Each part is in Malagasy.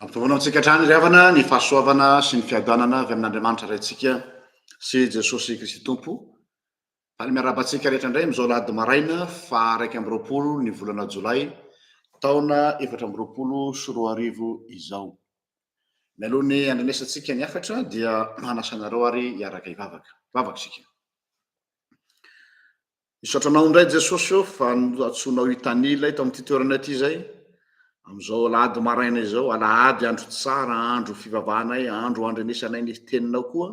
Ampitomboina amintsika hatrany ry havana ny fahasoavana sy ny fiadanana avy amin'Andriamanitra Raintsika sy Jesosy Kristy Tompo. Faly miarahaba antsika rehetra indray amin'izao alahady maraina faha 21 ny volana jolay taona 2024 izao. Mialoha ny handrenesantsika ny hafatra dia manasa anareo ary hiaraka hivavaka. Hivavaka isika. Misaotra anao indray Jesosy ô fa nantsoinao hitanila eto amin'ity toerana ity izay amin'izao alahady maraina izao, alahady andro tsara, andro fivavahanay, andro andrenesanay ny teninao koa,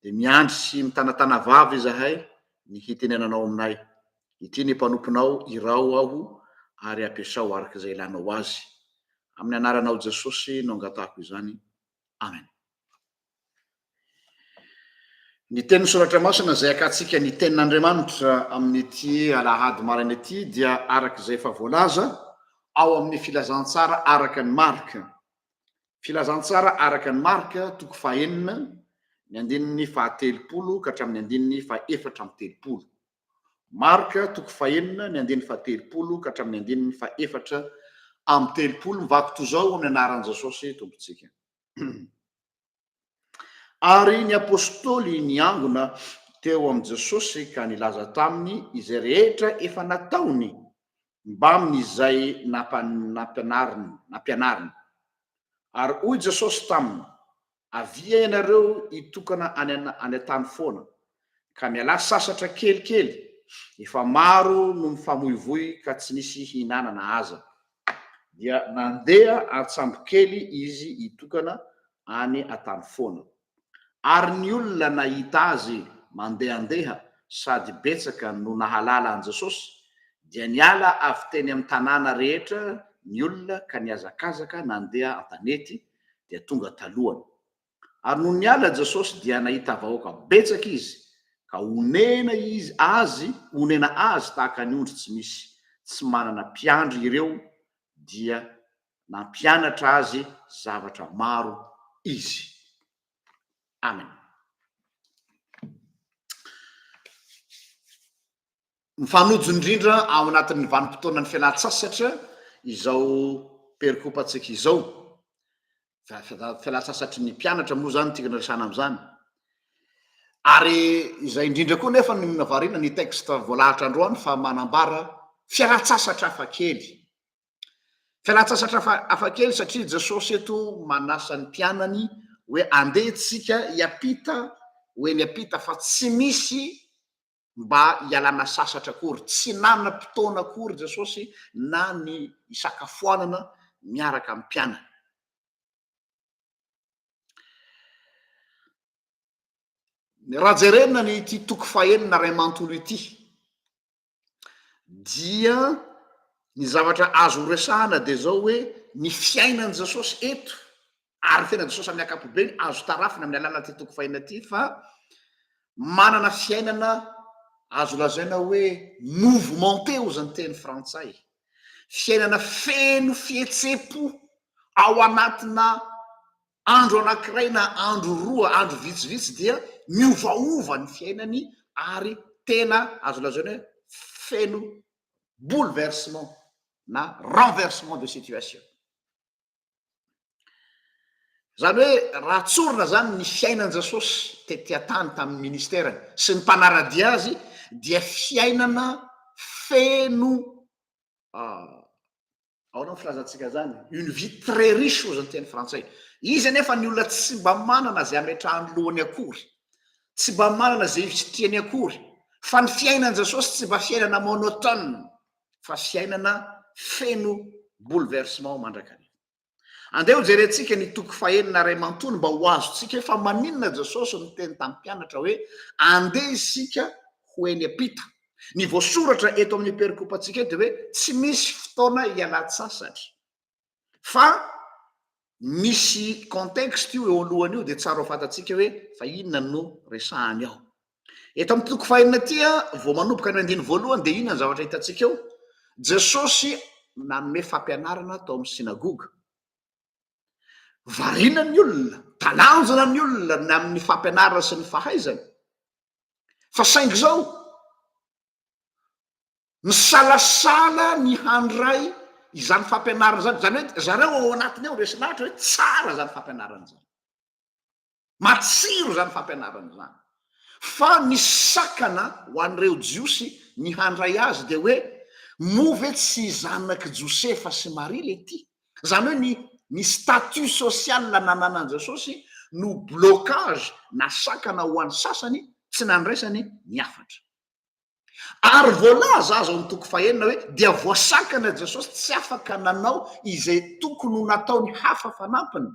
dia miandry sy mitanatana vava izahay ny hitenenanao aminay. Ity ny mpanomponao, iraho aho ary ampiasao araka izay ilanao azy. Amin'ny anaranao Jesosy no angatahako izany. Amen. Ny tenin'ny Soratra Masina izay akantsika ny Tenin'Andriamanitra amin'ity alahady maraina ity dia araka izay efa voalaza ao amin'ny Filazantsara araka ny Marka. Filazantsara araka ny Marka, toko fahenina, ny andininy fahatelopolo ka hatramin'ny andininy fahefatra amby telopolo. Marka, toko fahenina, ny andininy fahatelopolo ka hatramin'ny andininy fahefatra amby telopolo, mivaky toy izao amin'ny anaran'i Jesosy Tompontsika. Ary ny apostoly niangona teo amin'i Jesosy ka nilaza taminy izay rehetra efa nataony mbamin'izay nampianariny. Ary hoy Jesosy taminy, Avia ianareo hitokana any any an-tany foana, ka mialà sasatra kelikely, efa maro no mifamoivoy ka tsy nisy hihinanana aza. Dia nandeha an-tsambokely izy hitokana any an-tany foana. Ary ny olona nahita azy mandehandeha sady betsaka no nahalala an'i Jesosy, dia niala avy teny amin'ny tanàna rehetra ny olona ka nihazakazaka nandeha an-tanety, dia tonga talohany. Ary nony niala Jesosy dia nahita vahoaka betsaka izy, ka onena izy azy, onena azy tahaka ny ondry tsy misy, tsy manana mpiandry ireo, dia nampianatra azy zavatra maro izy. Amen. Mifanojo indrindra ao anatin'ny vanim-potoanan'ny fialan-tsasatra izao perikopantsika izao. Fialan-tsasatry ny mpianatra moa izany tiako resahana amin'izany. Ary izay indrindra koa nefa no navarina ny texte voalahatra androany fa manambara fialan-tsasatra hafakely. Fialan-tsasatra hafakely satria Jesosy eto manasa ny mpianany hoe andeha tsika hiampita ho eny ampita fa tsy misy mba hialana sasatra akory, tsy nanam-potoana akory Jesosy na ny hisakafoanana miaraka amin'ny mpianany. Raha jerena ny ity toko fahenina ray manontolo ity dia ny zavatra azo horesahana dia zao hoe ny fiainan'i Jesosy eto ary ny fiainan'i Jesosy amin'ny ankapobeny azo tarafina amin'ny alalan'ity toko fahenina ity fa manana fiainana azo lazaina hoe mouvementé hozy ny teny frantsay, fiainana feno fihetsem-po ao anatina andro anankiray na andro roa, andro vitsivitsy dia miovaova ny fiainany ary tena azo lazaina hoe feno bouleversement na renversement de situation. Izany hoe raha tsorina izany ny fiainan'i Jesosy tety an-tany tamin'ny ministerany sy ny mpanara-dia azy dia fiainana feno ahoana ny filazantsika izany? Une vie très riche hozy ny teny frantsay. Izy anefa ny olona tsy mba manana izay ametrahany lohany akory, tsy mba manana izay isitrihany akory, fa ny fiainan'i Jesosy tsy mba fiainana monotone fa fiainana feno bouleversement mandrakariva. Andeha ho jerentsika ny toko fahenina iray manontolo mba ho azontsika hoe fa maninona Jesosy no niteny tamin'ny mpianatra hoe andeha isika ho eny am-pita. Ny voasoratra eto amin'ny perikopantsika eto dia hoe tsy misy fotoana hialan-tsasatra. Fa misy contexte io eo alohany io dia tsara ho fantatsika hoe fa inona no resahany ao. Eto amin'ny toko fahenina ity vao manomboka ny andininy voalohany dia inona ny zavatra hitantsika eo? Jesosy nanome fampianarana tao amin'ny synagoga. Variana ny olona, talanjona ny olona ny amin'ny fampianarana sy ny fahaizany. Fa saingy izao, misalasala ny handray. izany fampianarana izany, izany hoe zareo ao anatiny ao resy lahatra hoe tsara izany fampianarana izany. Matsiro izany fampianarana izany. Fa ny sakana ho an'ireo Jiosy ny handray azy dia hoe moa ve tsy zanak'i Josefa sy Maria le ity? Izany hoe ny ny statut social nananan'i Jesosy no blocage na sakana ho an'ny sasany tsy nandraisany ny hafatra. Ary voalaza aza ao amin'ny toko fahenina hoe dia voasakana Jesosy tsy afaka nanao izay tokony ho nataony hafa fanampiny.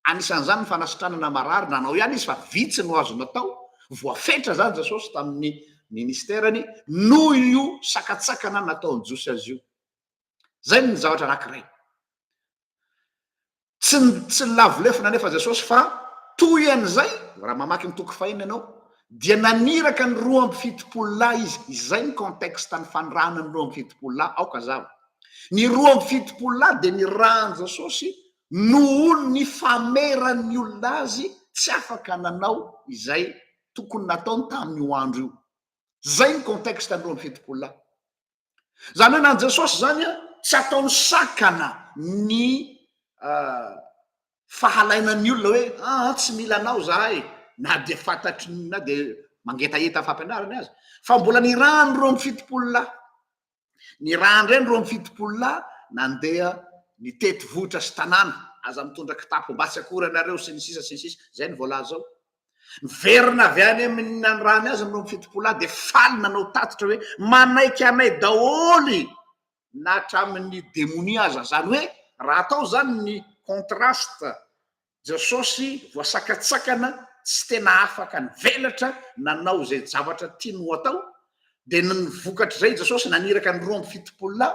Anisan'izany ny fanasitranana marary, nanao ihany izy fa vitsy no azo natao, voafetra izany Jesosy tamin'ny ministerany noho io sakatsakana nataon'ny Jiosy azy io. Izay ny zavatra anankiray. Tsy tsy nilavo lefona anefa Jesosy fa toy an'izay, raha mamaky ny toko fahenina ianao, dia naniraka ny 72 lahy izy. Izay ny contexte ny fanirahana ny 72 lahy, aoka hazava. Ny 72 lahy dia nirahan'i Jesosy noho ny fameran'ny olona azy tsy afaka nanao izay tokony nataony tamin'io andro io. Izay ny contexte ny 72 lahy. Izany hoe na an'i Jesosy izany an, tsy ataony sakana ny fahalainan'ny olona hoe aa tsy mila anao zahay na dia fantatry ny na dia mangetaheta fampianarany aza. Fa mbola nirahany 72 lahy. Nirahany indray ny 72 lahy nandeha nitety vohitra sy tanàna, aza mitondra kitapom-batsy akory ianareo sy ny sisa sy ny sisa, izay no voalaza ao. Niverina avy any amin'ny nanirahany azy ny 72 lahy dia faly nanao tatitra hoe manaiky anay daholo na hatramin'ny demonia aza. Izany hoe raha atao izany ny contraste, Jesosy voasakatsakana tsy tena afaka nivelatra nanao izay zavatra tiany ho atao, dia ny vokatr'izay Jesosy naniraka ny 72 lahy,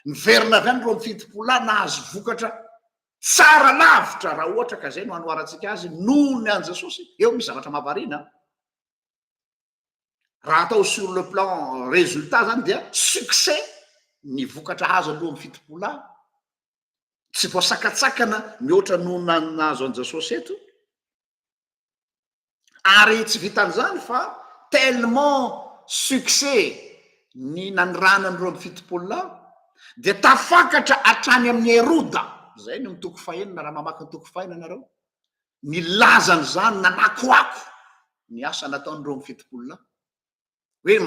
niverina avy any 72 lahy nahazo vokatra Tsara lavitra raha ohatra ka izay no anoharantsika azy noho ny an'i Jesosy. Eo misy zavatra mahavariana an. Raha atao sur le plan résultat zany dia succès ny vokatra azo aloha amin'ny 70 lahy. Tsy voasakatsakana mihoatra noho ny nahazo an'i Jesosy eto. Ary tsy vitan'izany fa tellement succès ny nanirahana ny 72 lahy dia tafakatra hatrany amin'i Heroda, izay no toko fahenina raha mamaky ny toko fahenina ianareo, nilaza an'izany nanakoako ny asa nataon'ny 72 lahy. Hoe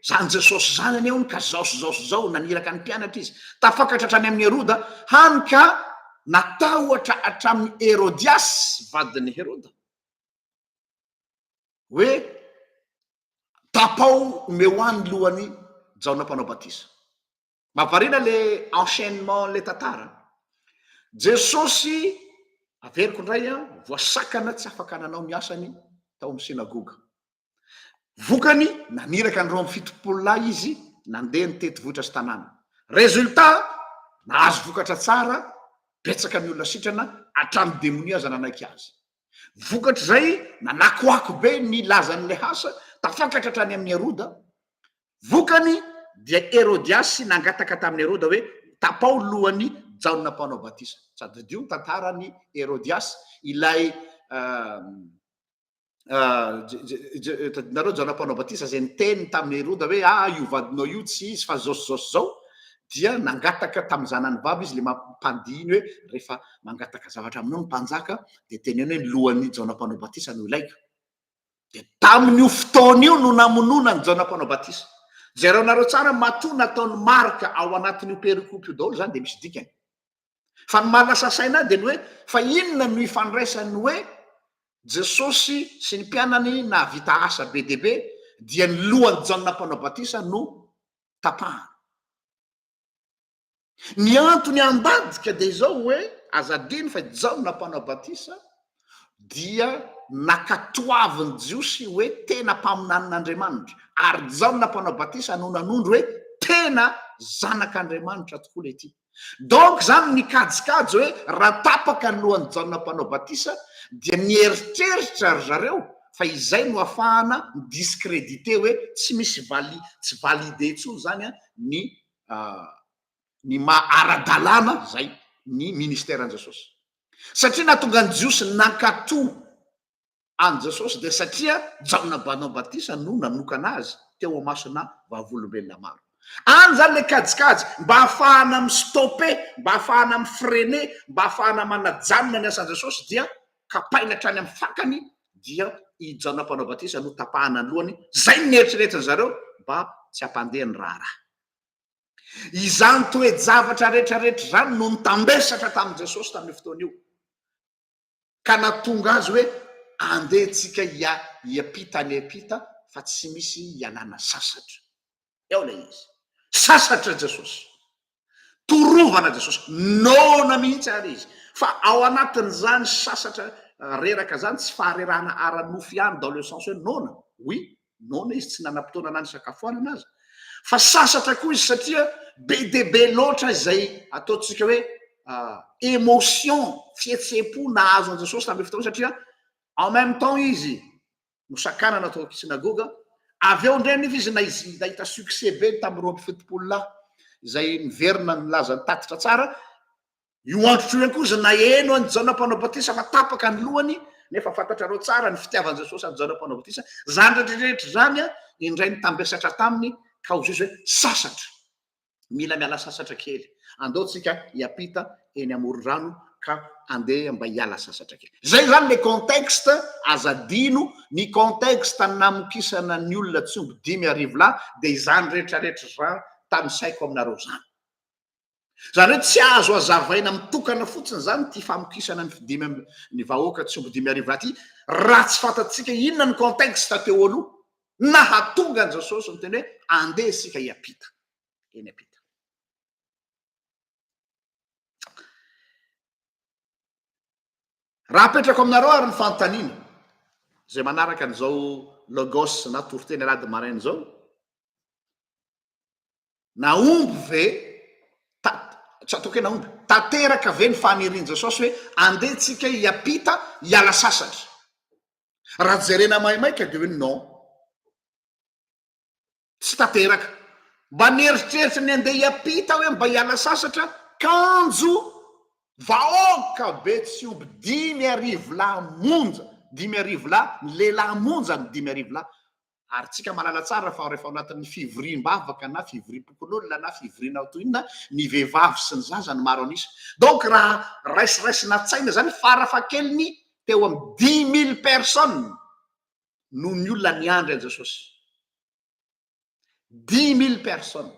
zany Jesosy zany anie hono ka zao sy zao sy zao, naniraka ny mpianatra izy. Tafakatra hatrany amin'i Heroda, hany ka natahotra hatramin'i Herodias vadin'i Heroda. Hoe tapao omeo ahy ny lohan'i Jaona mpanao batisa. Mahavariana le enchaînement le tantara. Jesosy, averiko indray an, voasakana tsy afaka nanao ny asany tao amin'ny synagoga. Vokany, naniraka ny 72 lahy izy nandeha nitety vohitra sy tanàna. Résultat, nahazo vokatra tsara, betsaka ny olona sitrana, hatramin'ny demonia aza nanaiky azy. Vokatr'izay, nanakoako be ny lazan'ilay asa, tafakatra hatrany amin'i Heroda. Vokany, dia Herodiasy nangataka tamin'i Heroda hoe, Tapaho ny lohan'i Jaona Mpanao Batisa. Tadidio ny tantaran'i Herodiasy, ilay Tadidinareo Jaona Mpanao Batisa izay niteny tamin'i Heroda hoe ah io vadinao io tsy izy fa zao sy zao sy zao, dia nangataka tamin'ny zanany vavy izy le mampandihy iny hoe rehefa mangataka zavatra aminao ny mpanjaka dia teneno hoe ny lohan'i Jaona Mpanao Batisa no ilaiko. Dia tamin'io fotoana io no namonoana an'i Jaona Mpanao Batisa. Jereonareo tsara matoa nataon'i Marka ao anatin'io perikopa io daholo izany dia misy dikany. Fa ny maha lasa saina ahy dia ny hoe fa inona no ifandraisan'ny hoe Jesosy sy ny mpianany nahavita asa be dia be dia ny lohan'i Jaona Mpanao Batisa no tapahana. Ny antony ambadika dia izao hoe aza adino fa i Jaona Mpanao Batisa dia nankatoavin'ny Jiosy hoe tena mpaminanin'Andriamanitra ary Jaona Mpanao Batisa no nanondro hoe tena zanak'Andriamanitra tokoa ilay ity. Donc zany ny kajikajy hoe raha tapaka ny lohan'i Jaona mpanao batisa dia nieritreritra ry zareo fa izay no afahana mi-discréditer hoe tsy misy vali tsy valide intsony zany an ny ny maha ara-dalàna zay ny ministère an'i Jesosy. Satria nahatonga ny Jiosy nankato an'i Jesosy dia satria Jaona Mpanao Batisa no nanokana azy teo amasona vavolombelona maro. Any zany le kajikajy mba hahafahana mi-stopper, mba hahafahana mi-freiner, mba hahafahana manajanona ny asan'i Jesosy dia kapaina hatrany amin'ny fakany dia i Jaona Mpanao Batisa no tapahana ny lohany, zay no neritreretin zareo mba tsy hampandeha ny raharaha. Izany toe-javatra rehetrarehetra izany no nitambesatra tamin'i Jesosy tamin'io fotoana io, ka nahatonga azy hoe andeha tsika hiampita any ampita fa tsy misy hialana sasatra. Eo ilay izy. Sasatra Jesosy. Torovana Jesosy. Noana mihitsy ary izy. Fa ao anatin'izany sasatra reraka izany, tsy faharerahana ara-nofo ihany dans le sens hoe noana. Oui, noana izy, tsy nanam-potoana na nisakafoanana aza. Fa sasatra koa izy satria be dia be loatra izay ataontsika hoe émotion, fihetseham-po nahazo an'i Jesosy tamin'io fotoana io satria en même temps izy nosakanana tao synagoga, avy eo indray anefa izy nahita succès be tamin'ny 72 lahy izay niverina nilaza ny tatitra tsara. Io androtra io ihany koa izy naheno an'i Jaona Mpanao Batisa fa tapaka ny lohany, nefa fantatrareo tsara ny fitiavan'i Jesosy an'i Jaona Mpanao Batisa. Izany rehetrarehetra izany indray nitambesatra taminy ka hoy Jesosy hoe sasatra. Mila miala sasatra kely. Andao tsika hiampita eny amoron-drano ka andeha mba hiala sasatra kely. Zay zany le contexte, aza adino ny contexte namokisana ny olona tsy omby 5000 lahy dia izany rehetrarehetra izany tanisaiko aminareo zany. Zany hoe tsy azo azavaina mitokana fotsiny zany ity famokisana ny fidimy amby ny vahoaka tsy omby 5000 lahy ity raha tsy fantatsika inona ny contexte teo aloha nahatonga an'i Jesosy niteny hoe andeha isika hiampita eny ampita. Raha apetrako aminareo ary ny fanontaniana izay manaraka an'izao logos na toriteny alahady maraina izao, nahomby ve, ta, tsy ataoko hoe nahomby, tanteraka ve ny fanirian'i Jesosy hoe andeha tsika hiampita hiala sasatra? Raha jerena maimaika dia hoe non. Tsy tanteraka. Mba nieritreritra ny andeha hiampita hoe mba hiala sasatra, kanjo vahoaka be tsy omby 5000 lahy monja, 5000 lahy, ny lehilahy monja ny 5000 lahy. Ary tsika mahalala tsara fa rehefa ao anatin'ny fivoriam-bavaka na fivoriam-pokonolona na fivoriana toy inona, ny vehivavy sy ny zaza no maro an'isa. Donc raha raisiraisina an-tsaina zany farafahakeliny teo amin'ny 10 000 personnes no ny olona niandry an'i Jesosy. 10 000 personnes.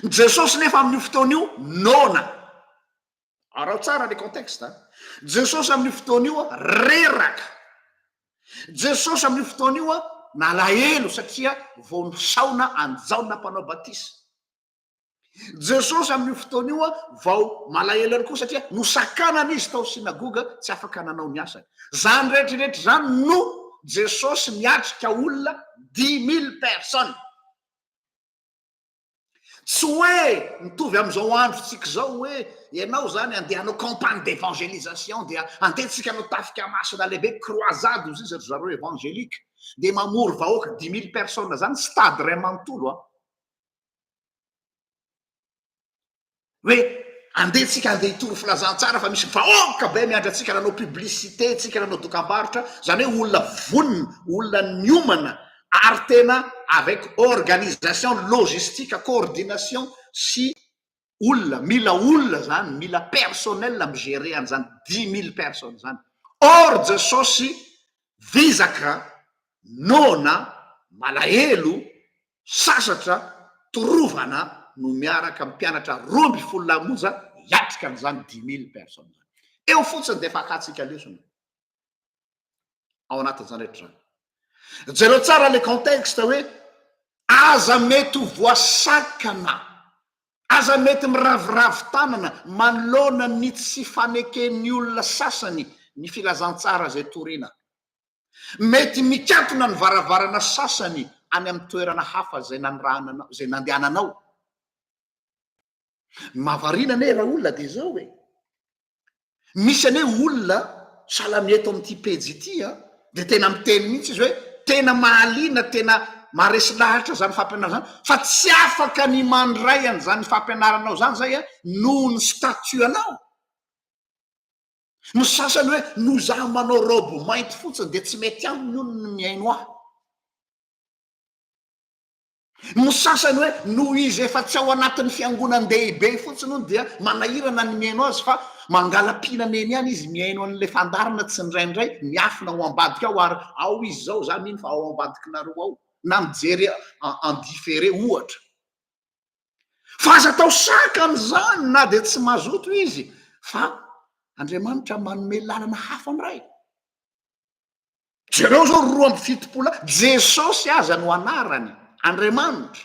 Ny Jesosy nefa amin'io fotoana io noana. Araho tsara le contexte. Jesosy amin'io fotoana io reraka. Jesosy amin'io fotoana io nalahelo satria vao nisaona an'i Jaona mpanao batisa. Jesosy amin'io fotoana io vao malahelo ihany koa satria nosakanana izy tao synagoga tsy afaka nanao ny asany. Izany rehetra rehetra izany no Jesosy miatrika olona 10 000 personnes. Tsy hoe mitovy amin'izao androntsika izao hoe ianao izany andeha hanao campagne d'évangélisation dia andeha tsika hanao tafika masina lehibe, croisade hozy izy ry zareo évangélique, dia mamory vahoaka 10 000 personnes izany stade iray manontolo an. Hoe andeha tsika andeha hitory filazantsara fa misy vahoaka be miandry antsika nanao publicité tsika nanao dokambarotra, zany hoe olona vonona, olona niomana ary tena avec organisation, logistique, coordination sy olona, mila olona zany, mila personnel mi-gérer an'izany 10 000 personnes zany. Or Jesosy vizaka, noana, malahelo, Sasatra torovana no miaraka amin'ny mpianatra 12 lahy monja hiatrika an'izany 10 000 personnes izany. Eo fotsiny dia efa hakantsika lesona ao anatin'izany rehetra izany. Jereo tsara le contexte hoe aza mety ho voasakana, aza mety miraviravy tanana manoloana ny tsy faneken'ny olona sasany ny filazantsara izay torina. Mety mikatona ny varavarana sasany any amin'ny toerana hafa izay nanirahana anao, izay nandehananao. Ny mahavariana anie raolona dia izao e. Misy anie olona sahala amin'ny eto amin'ity pejy ity an, dia tena miteny mihitsy izy hoe tena mahaliana, tena maharesy lahatra izany fampianarana izany, fa tsy afaka ny mandray an'izany fampianaranao izany izay an, noho ny statut anao. Ny sasany hoe noho izaho manao robe mainty fotsiny dia tsy mety aminy hono ny mihaino ahy. Ny sasany hoe noho izy efa tsy ao anatin'ny fiangonan-dehibe fotsiny hono dia manahirana ny mihaino azy fa mangala-pihinana eny ihany izy mihaino an'ilay fandaharana tsindraindray miafina ao ambadika ao ary ao izy izao za mino fa ao ambadikinareo ao na mijery en différé ohatra. Fa aza atao sakana izany na dia tsy mazoto izy fa Andriamanitra manome lalana hafa indray. Jereo zao 72 lahy, Jesosy aza no anarany, Andriamanitra,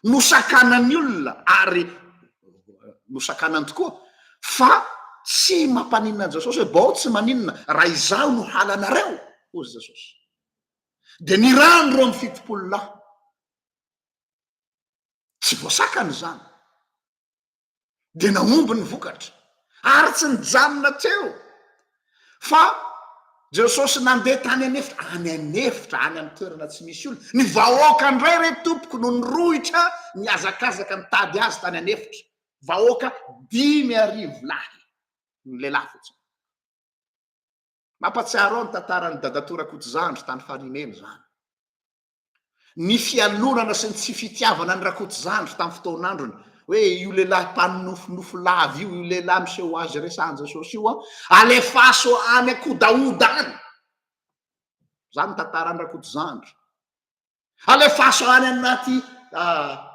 nosakanan'ny olona ary nosakanany tokoa fa tsy mampaninona an'i Jesosy hoe bao tsy maninona raha izaho no halanareo, hozy Jesosy. Dia nirahany 72 lahy. Tsy voasakana izany. Dia nahomby ny vokatra. Ary tsy nijanona teo fa Jesosy nandeha tany an'efitra, any an'efitra, any amin'ny toerana tsy misy olona. Ny vahoaka indray re tompoko no nirohitra nihazakazaka nitady azy tany an'efitra. Vahoaka 5000 lahy, ny lehilahy fotsiny. Mampatsiaro ahy ny tantaran'i Dadatoa Rakotozandry tany Farihimena izany. Ny fialonana sy ny tsy fitiavana an'i Rakotozandry tamin'ny fotoan'androny, hoe io lehilahy mpanonofinofy lava io, io lehilahy miseho azy resahan'i Jesosy io an, alefaso any an-kodahoda any. Izany ny tantaran'i Rakotozandry. Alefaso any anaty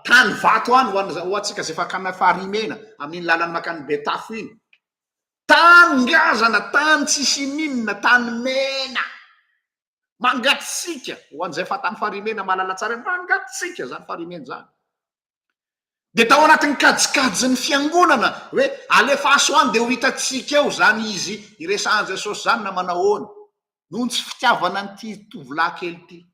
tany vato any ho an'izay, ho antsika izay efa akana Farihimena, amin'iny lalana mankany Betafo iny. Tany ngazana, tany tsisy ininona, tany mena. Mangatsiaka, ho an'izay efa tany Farihimena mahalala tsara hoe mangatsiaka izany Farihimena izany. Dia tao anatin'ny kajikajin'ny fiangonana hoe alefaso any dia ho hitantsika eo izany izy iresahan'i Jesosy izany na manao ahoana. Noho ny tsy fitiavana an'ity tovolahy kely ity.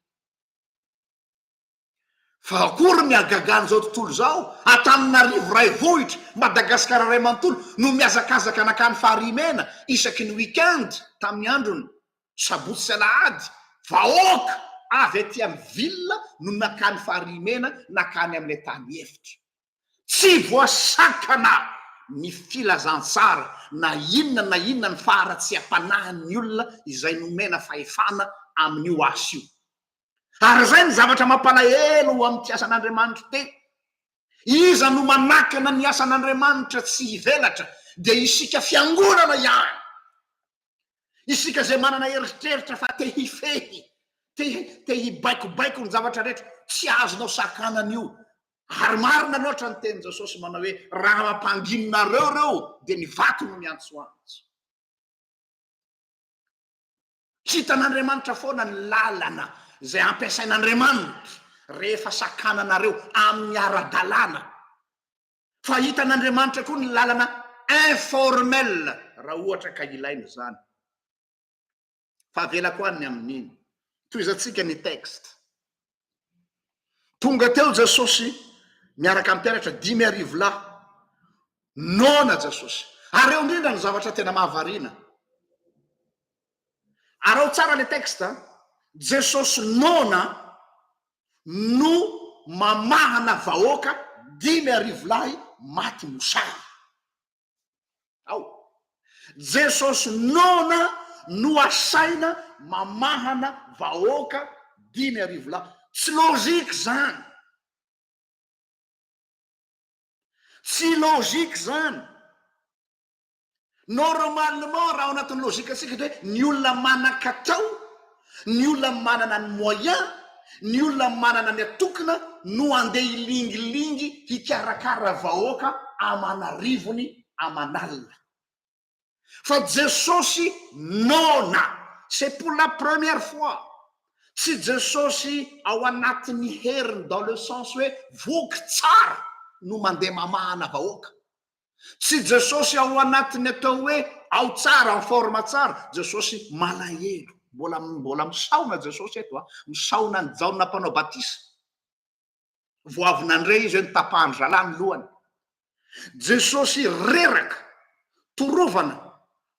Fa akory ny hagagan'izao tontolo izao, Antananarivo iray vohitra, Madagasikara iray manontolo no mihazakazaka nankany Farihimena isaky ny week-end tamin'ny androny, sabotsy sy alahady, vahoaka avy aty amin'ny ville no nankany Farihimena, nankany amin'ilay tany efitra. Tsy voasakana ny filazantsara na inona na inona ny faharatsiam-panahin'ny olona izay nomena fahefana amin'io asa io. Ary izay ny zavatra mampalahelo amin'ity asan'Andriamanitra ity. Iza no manakana ny asan'Andriamanitra tsy hivelatra? Dia isika fiangonana ihany. Isika izay manana eritreritra fa te hifehy, te te hibaikobaiko ny zavatra rehetra, tsy azonao sakanana io. Ary marina loatra ny tenin'i Jesosy manao hoe raha mampanginonareo ireo dia ny vato no miantsoantso. Hitan'Andriamanitra foana ny lalana izay ampiasain'Andriamanitra rehefa sakananareo amin'ny ara-dalàna. Fa hitan'Andriamanitra koa ny lalana informel raha ohatra ka ilaina izany. Fa avelako any ny amin'iny. Tohizantsika ny texte. Tonga teo Jesosy miaraka amin'ny mpianatra 5000 lahy. Noana Jesosy. Ary eo indrindra ny zavatra tena mahavariana. Araho tsara le texte. Jesosy noana no mamahana vahoaka 5000 lahy maty mosary. Ao. Jesosy noana no asaina mamahana vahoaka 5000 lahy. Tsy logique zany. Tsy logique zany. Normalement raha ao anatin'ny logique antsika dia hoe ny olona manan-katao, ny olona manana ny moyen, ny olona manana ny atokona no andeha hilingilingy hikarakara vahoaka aman'arivony aman'alina. Fa Jesosy noana, c'est pour la première fois, tsy Jesosy ao anatin'ny heriny dans le sens hoe voky tsara no mandeha mamahana vahoaka. Tsy Jesosy ao anatin'ny atao hoe ao tsara, en forme tsara. Jesosy malahelo. Mbola mbola misaona Jesosy eto a. Misaona an'i Jaona mpanao batisa. Vao avy nandre izy hoe notapahan-dry zalahy ny lohany. Jesosy reraka, torovana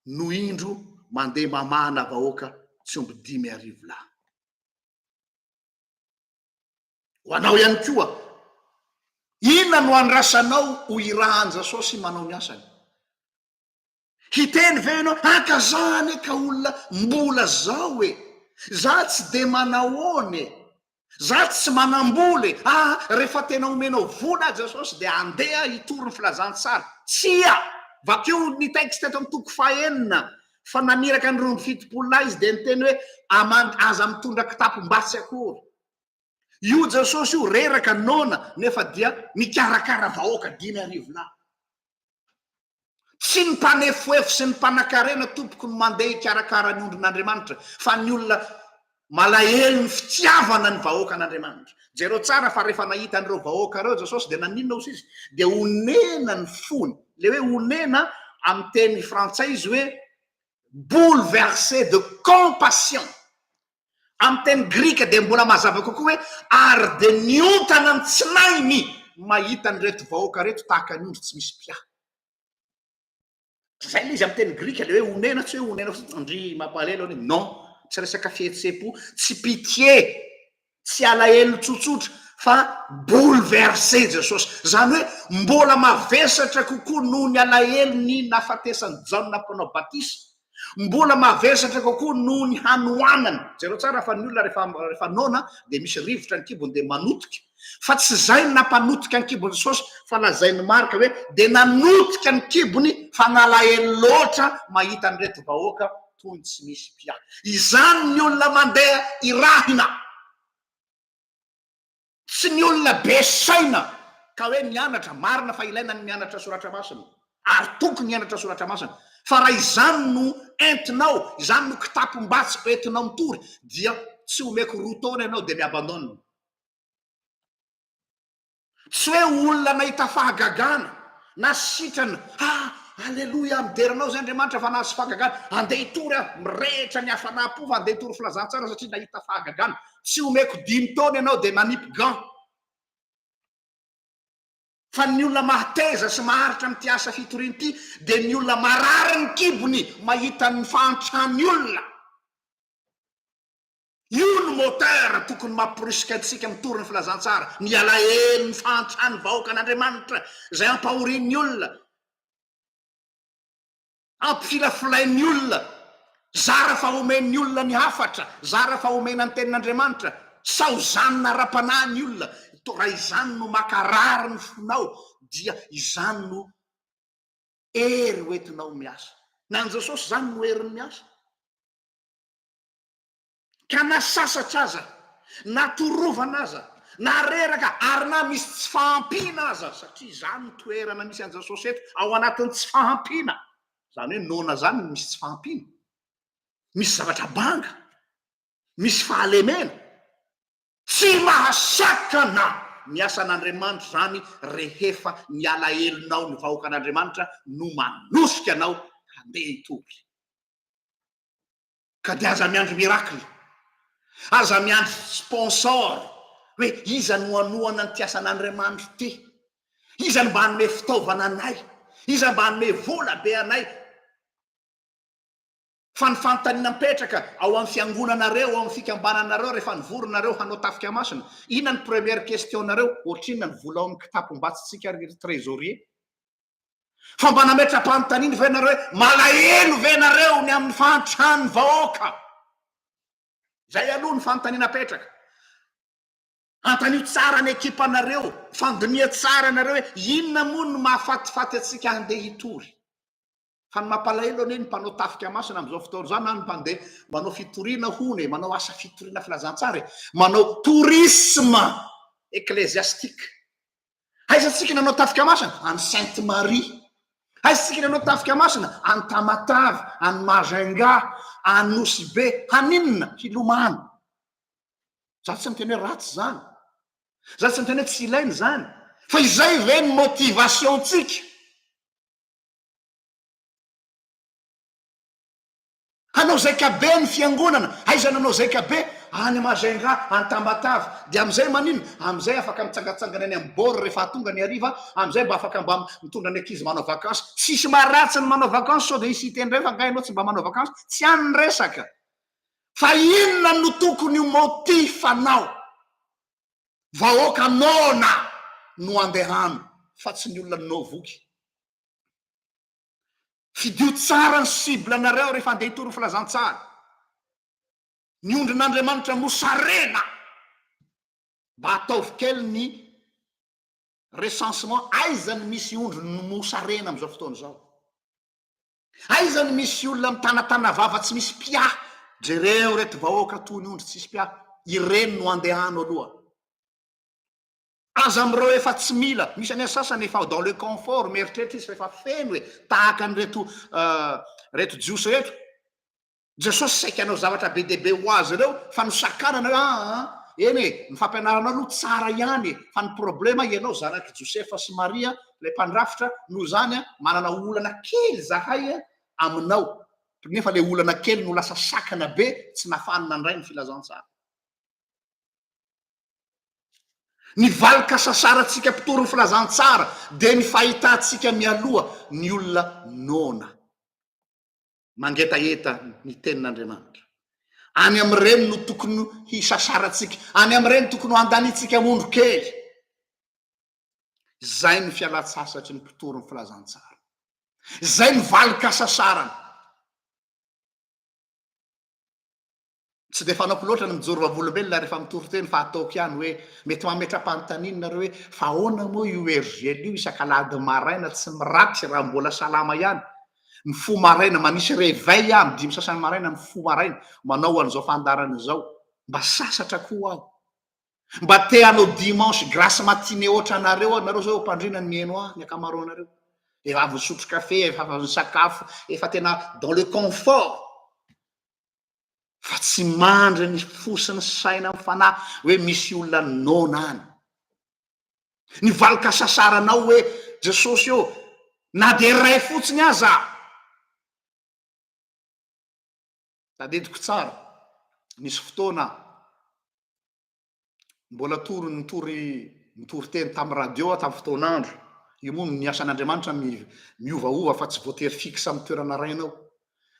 no indro mandeha mamahana vahoaka tsy omby 5000 lahy. Ho anao ihany koa, inona no andrasanao ho irahan'i Jesosy manao ny asany? Hiteny ve ianao, ah ka za anie ka olona mbola zao e, za tsy de manahoana e. Za tsy manam-bola e! Ah, rehefa tena omenao vola aho Jesosy dia handeha hitory ny filazantsara. Tsia! Vakio ny texte eto amin'ny toko fahenina fa naniraka ny 72 lahy izy dia niteny hoe aman aza mitondra kitapom-batsy akory. Io Jesosy io reraka, noana, nefa dia nikarakara vahoaka 5000 lahy. Tsy ny mpanefoefo sy ny mpanakarena tompoko no mandeha hikarakara ny ondrin'Andriamanitra fa ny olona malahelo ny fitiavana ny vahoakan'Andriamanitra. Jereo tsara fa rehefa nahita an'ireo vahoaka ireo Jesosy dia naninona osa izy? Dia onena ny fony. Le hoe onena amin'ny teny frantsay izy hoe bouleversé de compassion. Amin'ny teny grika dia mbola mazava kokoa hoe ary dia niontana ny tsinainy mahita an'ireto vahoaka ireto tahaka ny ondry tsy misy mpiahy. Izay ilay izy amin'ny teny grika, ilay hoe onena tsy hoe onena fotsiny, ndry mampalahelo anie, non, tsy resaka fihetseham-po, tsy pitié, tsy alahelo tsotsotra fa bouleversé Jesosy. Izany hoe mbola mavesatra kokoa noho ny alahelo ny nahafatesan'i Jaona mpanao batisa. Mbola mavesatra kokoa noho ny hanoanana. Jereo tsara fa ny olona rehefa rehefa noana dia misy rivotra ny kibony dia manotika. Fa tsy izay no nampanotika ny kibon'i Jesosy fa lazain'i Marka hoe dia nanotika ny kibony fa nalahelo loatra mahita an'ireto vahoaka toy ny tsy misy mpiahy. Izany ny olona mandeha irahina. Tsy ny olona be saina ka hoe mianatra, marina fa ilaina ny mianatra soratra masina ary tokony hianatra soratra masina, fa raha izany no entinao, izany no kitapom-batsy entinao mitory dia tsy omeko roa taona ianao dia mi-abandonne. Tsy hoe olona nahita fahagagana na sitrana, ah, aleloia, midera anao zay Andriamanitra fa nahazo fahagagana, andeha hitory aho, mirehitra ny hafanam-po fa andeha hitory filazantsara satria nahita fahagagana. Tsy omeko dimy taona ianao dia manipy gant. Fa ny olona mahateza sy maharitra amin'ity asa fitoriana ity dia ny olona marary ny kibony mahita ny fahantran'ny olona. Io no moteur tokony mamporisika antsika mitory ny filazantsara, ny alahelo, ny fahantran'ny vahoakan'Andriamanitra izay ampahorian'ny olona, ampifilafilain'ny olona, zara fa omen'ny olona ny hafatra, zara fa omena ny tenin'Andriamanitra, saozanina ara-panahy ny olona, raha izany no makarary ny fonao dia izany no hery hoentinao miasa. Ny an'i Jesosy izany no heriny miasa. Ka na sasatra aza, na torovana aza, na reraka ary na misy tsy fahampiana aza, satria izany ny toerana misy an'i Jesosy eto, ao anatin'ny tsy fahampiana, izany hoe noana izany ny misy tsy fahampiana, misy zavatra banga, misy fahalemena, tsy mahasakana ny asan'Andriamanitra izany rehefa ny alahelonao ny vahoakan'Andriamanitra no manosika anao handeha hitory. Ka dia aza miandry miracle, aza miandry sponsor hoe iza no hanohana an'ity asan'Andriamanitra ity, iza no mba hanome fitaovana anay, iza mba hanome vola be anay. Fa ny fanontaniana mipetraka ao amin'ny fiangonanareo, ao amin'ny fikambananareo rehefa nivory nareo hanao tafika masina, inona ny première question-nareo, ohatrinona ny vola ao amin'ny kitapom-batsintsika ry trésorier? Fa mba nametra-panontaniana ve nareo hoe malahelo ve nareo ny amin'ny fahantran'ny vahoaka? Zay aloha ny fanontaniana apetraka. Antanio tsara ny ekipanareo, fandiniha tsara nareo hoe inona moa no mahafatifaty antsika handeha hitory. Fa ny mampalahelo anie ny mpanao tafika masina amin'izao fotoana izao na ny mpandeha manao fitoriana hono e, manao asa fitoriana filazantsara e, manao tourisme ecclésiastique. Aiza tsika nanao tafika masina? Any Sainte Marie. Aiza tsika nanao tafika masina? Any Tamatave, any Majunga, any Nosy Be. Haninona? Hilomano. Za tsy miteny hoe ratsy zany. Za tsy miteny hoe tsy ilaina zany. Fa izay ve ny motivation-tsika? Hanao zaikabe ny fiangonana, aiza nanao zaikabe? Any Majunga, any Tamatave. Dia amin'izay maninona? Amin'izay afaka mitsangatsangana eny amin'ny bord rehefa tonga ny hariva, amin'izay mba afaka mba mitondra ny ankizy manao vacances. Tsisy maharatsy ny manao vacances sao dia hisy hiteny indray fa angaha ianao tsy mba manao vacances? Tsy any ny resaka. Fa inona no tokony ho motif anao? Vahoaka noana no andehano fa tsy ny olona no voky. Fidio tsara ny cible anareo rehefa andeha hitory ny filazantsara. Ny ondrin'Andriamanitra mosarena. Mba ataovy kely ny recensement aiza no misy ondry mosarena amin'izao fotoana izao. Aiza no misy olona mitanatana vava tsy misy mpiahy? Jereo ireto vahoaka toy ny ondry tsisy mpiahy. Ireny no andehano aloha. Aza amin'ireo efa tsy mila. Misy anie sasany efa dans le confort, mieritreritra izy fa efa feno e. Tahaka an'ireto reto jiosy ireto. Jesosy saika hanao zavatra be dia be ho azy ireo fa nosakanana hoe aa eny e, ny fampianaranao aloha tsara ihany e, fa ny problema ianao zanak'i Josefa sy Maria ilay mpandrafitra, noho izany manana olana kely zahay aminao, nefa ilay olana kely no lasa sakana be tsy nafahany nandray ny filazantsara. Ny valin-kasasarantsika mpitory ny filazantsara dia ny fahitantsika mialoha ny olona noana. Mangetaheta ny tenin'Andriamanitra. Any amin'ireny no tokony hisasarantsika, any amin'ireny tokony ho andaniantsika ondry kely. Izay ny fialan-tsasatry ny mpitory ny filazantsara. Izay ny valin-kasasarana. Tsy dia fanaoko loatra ny mijoro vavolombelona rehefa mitory teny fa ataoko ihany hoe mety mametra-panontaniana nareo hoe fa ahoana moa io RGL io isak'alahady maraina tsy miraty raha mbola salama ihany? Mifoha maraina, manisy réveil aho amin'ny dimy sasany maraina mifoha maraina manao an'izao fandaharana izao. Mba sasatra koa aho. Mba te hanao dimanche grasse matinée ohatra anareo aho, nareo zao eo am-pandriana no mihaino ahy ny ankamaroanareo. Efa avy nisotro kafe, efa avy nisakafo, efa tena dans le confort. Fa tsy mandry ny fo sy ny saina amin'ny fanahy hoe misy olona noana any. Ny valin-kasasaranao hoe Jesosy ô, na dia iray fotsiny aza. Tadidiko tsara, nisy fotoana Mbola tory nitory nitory teny tamin'ny radio aho tamin'ny fotoan'andro. Io moa ny asan'Andriamanitra miovaova fa tsy voatery fixe amin'ny toerana iray ianao.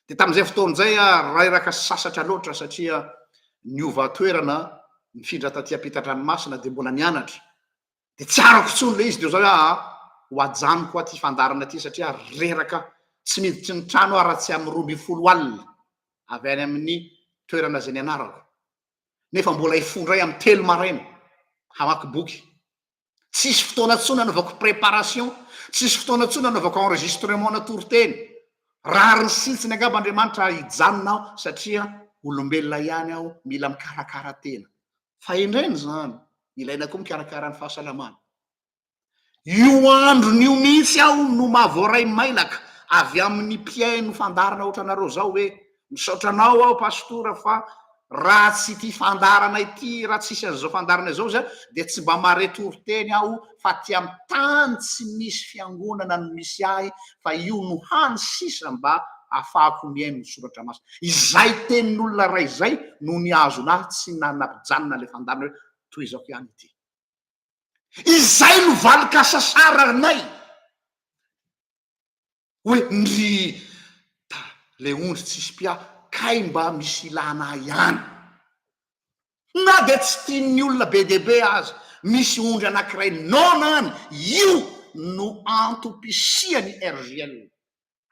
Dia tamin'izay fotoana izay aho reraka sy sasatra loatra satria niova toerana, nifindra taty ampitan-dranomasina dia mbola nianatra. Dia tsy arako intsony ilay izy dia zao hoe aa ho ajanoko aho ity fandaharana ity satria reraka tsy miditry ny trano aho raha tsy amin'ny 12 alina avy any amin'ny toerana izay nianarako. nefa mbola hifoha indray amin'ny 3 maraina hamaky boky. Tsisy fotoana intsony hanaovako préparation, tsisy fotoana intsony hanaovako enregistrement na toriteny. Rariny siltsiny angamba Andriamanitra hijanona aho satria olombelona ihany aho mila mikarakara tena. Fahendrena izany, ilaina koa mikarakara ny fahasalamana. Io androny io mihitsy aho no mahavoaray mailaka avy amin'ny mpihaino fandaharana ohatranareo zao hoe misaotra anao aho pastora fa raha tsy ity fandaharana ity raha tsisy an'izao fandaharana izao za dia tsy mba mahare toriteny aho fa aty amin'ny tany tsy misy fiangonana no misy ahy fa io no hany sisa mba afahako mihaino ny soratra masina. Izay tenin'olona iray izay no nihazona ahy tsy nanampijanona ilay fandaharana hoe tohizako ihany ity. Izay no valin-kasasaranay. Hoe ndry ta le ondry tsisy mpiahy kay mba misy ilana ahy ihany. Na dia tsy tian'ny olona be dia be aza, misy ondry anankiray noana any, io no antom-pisian'ny RJL.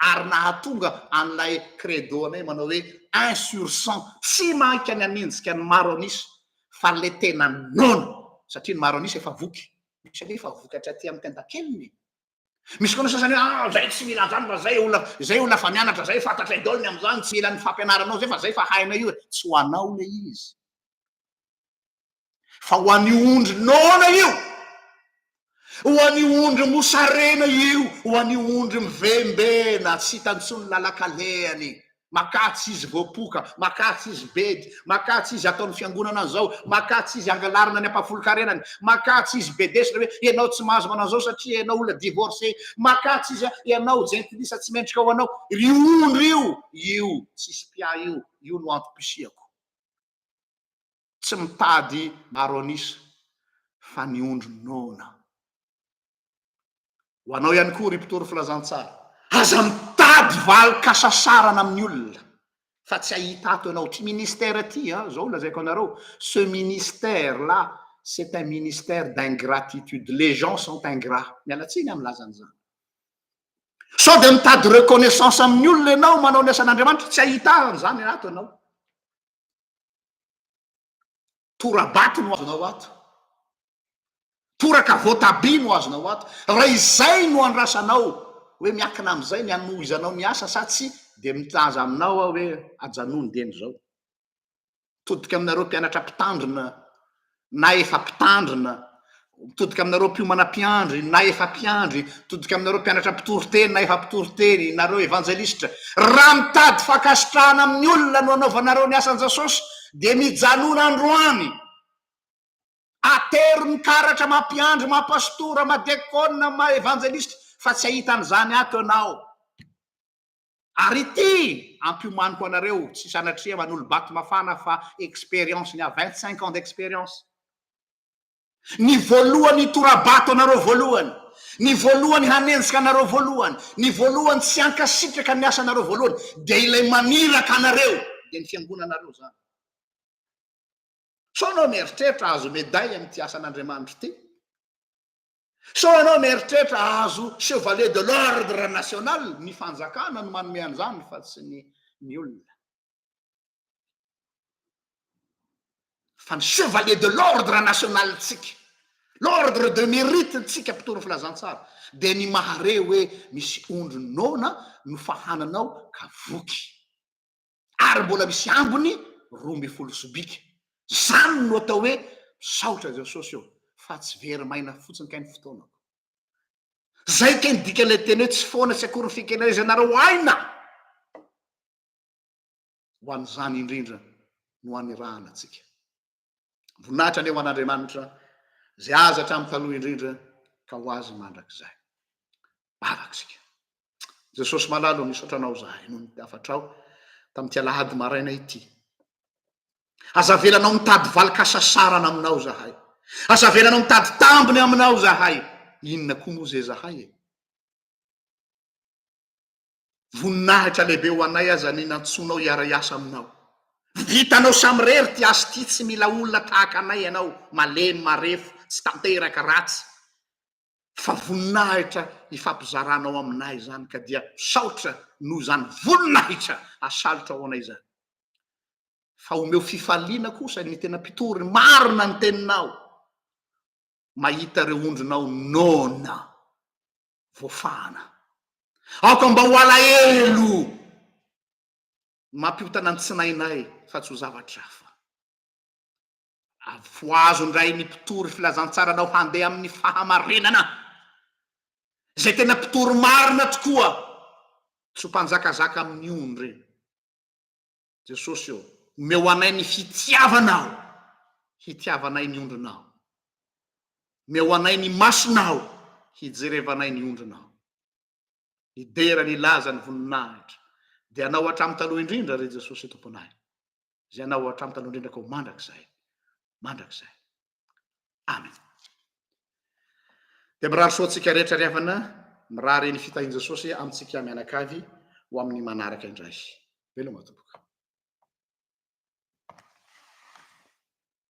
Ary nahatonga an'ilay credo anay manao hoe un sur 100, tsy mainka ny hanenjika ny maro an'isa fa le tena noana, satria ny maro an'isa efa voky, misy anie efa voky hatraty amin'ny tendakeliny e! Misy koa ny sasany hoe ah zay tsy mila an'izany fa zay olona, zay olona efa nianatra, zay fantatray daholo ny amin'izany, tsy mila ny fampianaranao zay fa zay efa hainay io e! Tsy ho anao le izy. Fa ho an'io ondry noana io, ho an'io ondry mosarena io, ho an'io ondry mivembena tsy hita intsony ny lalan-kalehany, makatsy izy voapoka, makatsy izy bedy, makatsy izy ataon'ny fiangonana an'izao, makatsy izy angalarina ny ampahafolon-karenany, makatsy izy bedesina hoe ianao tsy mahazo manao an'izao satria ianao olona divorcé, makatsy izy ianao jentilisa tsy mendrika ho anao. Ry ondry io, io tsisy mpiahy io, io no antom-pisiako. Tsy mitady maro an'isa fa ny ondry noana. Ho anao ihany koa ry mpitory filazantsara, aza mitady valin-kasasarana amin'ny olona fa tsy hahita ato ianao. Ity ministère ity an, zao lazaiko anareo, ce ministère là c'est un ministère d'ingratitude, les gens sont ingrats. Miala tsiny aho milaza an'izany. Sao dia mitady reconnaissance amin'ny olona ianao manao ny asan'Andriamanitra, tsy hahita an'izany ato ianao. Tora-bato no azonao ato. Toraka voatabia no azonao ato. Raha izay no andrasanao hoe miankina amin'izay ny hanohizanao ny asa sa tsia dia milaza aminao aho hoe ajanony dieny izao. Mitodika aminareo mpianatra mpitandrina na efa mpitandrina, mitodika aminareo mpiomana mpiandry na efa mpiandry, mitodika aminareo mpianatra mpitory teny na efa mpitory teny, nareo evanjelistra. Raha mitady fankasitrahana amin'ny olona no anaovanareo ny asan'i Jesosy dia mijanona androany. Atero ny karatra maha mpiandry, maha pastora, maha diakona, maha evanjelista fa tsy hahita an'izany ato ianao. Ary ity ampiomaniko anareo, tsy sanatria manolo-bato mafana fa expérience ny ahy, 25 ans d'expérience. Ny voalohany hitora-bato anareo voalohany, ny voalohany hanenjika anareo voalohany, ny voalohany tsy hankasitraka ny asanareo voalohany dia ilay maniraka anareo, dia ny fiangonanareo izany. Sao ianao mieritreritra hahazo medaille amin'ity asan'Andriamanitra ity? Sao ianao mieritreritra hahazo chevalier de l'ordre national? Ny fanjakana no manome an'izany fa tsy ny ny olona. Fa ny chevalier de l'ordre national-tsika, l'ordre de mérite-ntsika mpitory filazantsara, dia ny mahare hoe misy ondry noana no fahananao ka voky. ary mbola misy ambiny 12 sobika. Zany no atao hoe misaotra Jesosy ô, fa tsy very maina fotsiny kay ny fotoanako. Zay kay ny dikan'ilay teny hoe tsy foana tsy akory ny fikelezanareo aina. Ho an'izany indrindra no anirahana antsika. Voninahitra anie ho an'Andriamanitra izay azy hatramin'ny taloha indrindra ka ho azy mandrakizay. Vavaka isika. Jesosy malala ô, misaotra anao zahay noho ny hafatrao tamin'ity alahady maraina ity. Aza avelanao mitady valin-kasasarana aminao zahay. Aza avelanao mitady tambiny aminao zahay. Inona koa moa izay zahay e? Voninahitra lehibe ho anay aza ny nantsoinao hiara-hiasa aminao. Vitanao samirery ity asa ity, tsy mila olona tahaka anay ianao, malemy, marefo, tsy tanteraka, ratsy. Fa voninahitra ifampizaranao aminay izany ka dia misaotra noho izany voninahitra asalotra ho anay izany. Fa omeo fifaliana kosa ny tena mpitory marina ny teninao, mahita ireo ondrinao noana. voafahana. Aoka mba ho alahelo mampiotana ny tsinainay fa tsy ho zavatra hafa. Avoazo indray ny mpitory filazantsaranao handeha amin'ny fahamarinana. Izay tena mpitory marina tokoa, tsy ho mpanjakazaka amin'ny ondry. Jesosy ô, omeo anay ny fitiavanao, hitiavanay ny ondrinao. Omeo anay ny masonao, hijerevanay ny ondrinao. Ny dera, ny laza, ny voninahitra, dia Anao hatramin'ny taloha indrindra, ry Jesosy Tomponay, izay Anao hatramin'ny taloha indrindra ka ho mandrakizay, mandrakizay. Amen. Dia mirary soa antsika rehetra ry havana, mirary ny fitahian'i Jesosy amintsika mianakavy ho amin'ny manaraka indray. Veloma tompoko.